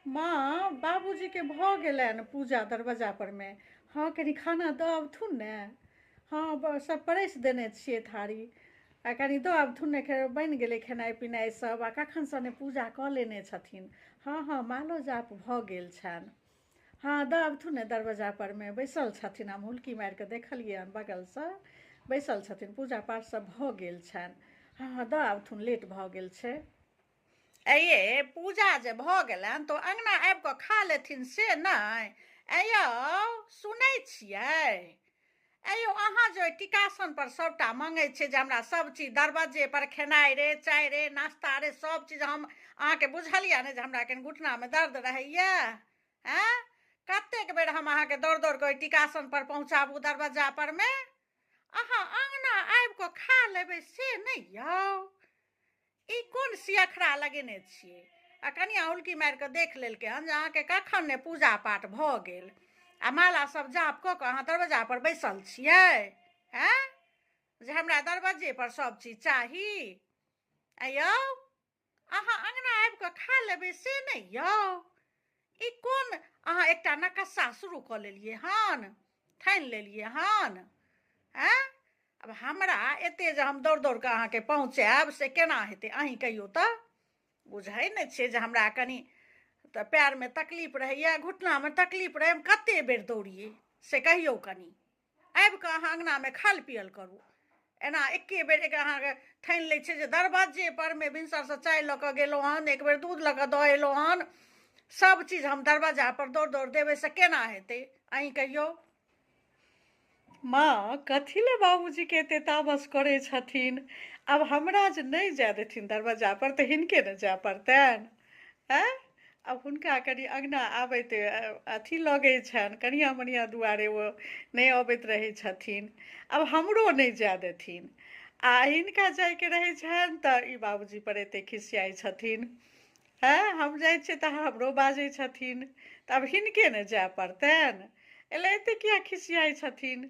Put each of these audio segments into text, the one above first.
माँ, बाबूजीके भऽ गेलनि पूजा दरवाजा परमे। हँ, कनि खाना दऽ अबथुन ने। हँ, सब परसि देने छियै थारी, आ कनि दऽ अबथुन ने। बनि गेलै खेनाइ पिनाइ सब, आ कखनसँ ने पूजा कऽ लेने छथिन। हँ हँ, मालो जाप भऽ गेल छनि। हँ, दऽ अबथुन ने, दरवाजा परमे बैसल छथिन। हम हुलकी मारि कऽ देखलियै हन, बगलसँ बैसल छथिन। पूजा पाठ सब भऽ गेल छनि। हँ हँ, दऽ आबथुन, लेट भऽ गेल छै। ऐ पूजा जे भऽ गेलनि तऽ अङ्गना आबि कऽ खा लेथिन से नहि? ऐ यौ, सुनै छियै? ऐ यौ, अहाँ जे ओहि टिकासन पर सभटा मङ्गै छियै जे हमरा सभ चीज दरबज्जे पर, खेनाइ रे, चाय रे, नाश्ता रे, सभ चीज, हम अहाँके बुझल यऽ ने जे हमरा कनि घुटनामे दर्द रहैए? आँय, कतेक बेर हम अहाँके दौड़ दौड़ कऽ ओहि टिकासन पर पहुँचाबू दरवज्जा परमे? अहाँ अङ्गना आबि कऽ खा लेबै से नहि यौ? ई कोन सियखड़ा लगेने छियै? आ कनिया हुलकी मारि कऽ देख लेलकै हन जे अहाँके कखन ने पूजा पाठ भऽ गेल आ माला सब जाप कऽ कऽ अहाँ दरवाजा पर बैसल छियै। हैं, जे हमरा दरवाजे पर सब चीज चाही। आ यौ, अहाँ अङ्गना आबि कऽ खा लेबै से नहि यौ? ई कोन अहाँ एकटा नकस्सा शुरू कऽ लेलियै हन, ठानि लेलियै हन? आँय, आब हमरा एते जे हम दौड़ दौड़ कऽ अहाँके पहुँचायब से केना हेतै, अहीं कहियौ तऽ। बुझै नहि छियै जे हमरा कनि तऽ पएरमे तकलीफ रहैए, घुटनामे तकलीफ रहै, हम कते बेर दौड़ियै से कहियौ। कनि आबि कऽ अहाँ अङ्गनामे खाल पियल करू। एना एके बेर एक अहाँके ठानि लै छियै जे दरबज्जे परमे। भिनसरसँ चाय लऽ कऽ गेलहुँ हन, एक बेर दूध लऽ कऽ दऽ एलहुँ हन, सब चीज हम दरवाजा पर दौड़ दौड़ देबै से केना हेतै, अहीं कहियौ। माँ, कथी लए बाबूजीके एते तामस करै छथिन? आब हमरा जे नहि जाय देथिन दरवाजा पर तऽ हिनके ने जाय पड़तनि? आँय, आब हुनका कनि अङ्गना आबैत अथी लगै छनि, कनिया मनिया दुआरे ओ नहि अबैत रहै छथिन। आब हमरो नहि जाय देथिन आ हिनका जायके रहै छनि तऽ ई बाबूजी पर एते खिसियाइ छथिन। हँ, हम जाइ छियै तऽ हमरो बाजै छथिन, तऽ आब हिनके ने जाय पड़तनि? एले एते किया खिसियाइ छथिन?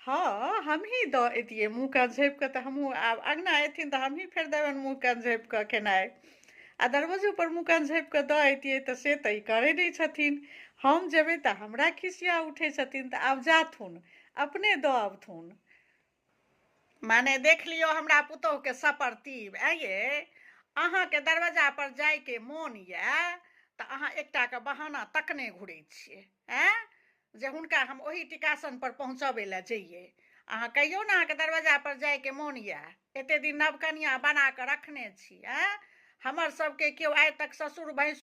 हँ, हमही दऽ एतियै मुँह कान झाँपि कऽ, तऽ हमहूँ आब अङ्गना एथिन तऽ हमही फेर देबनि मुँह कान झाँपि कऽ खेनाइ, आ दरवजोपर मुँह कान झाँपि कऽ दऽ अइतियै तऽ से तऽ ई करै नहि छथिन। हम जेबै तऽ हमरा खिसिया उठै छथिन, तऽ आब जाथुन, अपने दऽ अबथुन। माने देख लियौ हमरा पुतोहुके सपरतीब। ऐं ये, अहाँके दरवाजा पर जायके मोन यऽ तऽ अहाँ एकटाके बहाना तकने घुरै छियै। ऐं, जे हुनका हम ओहि टिकासन पर पहुँचबै लए जइयै। अहाँ कहियौ ने, अहाँके दरवाजा पर जायके मोन यऽ? एते दिन नवकनिया बना कऽ रखने छी। ऐं, हमर सबके केओ आइ तक ससुर भैंसुर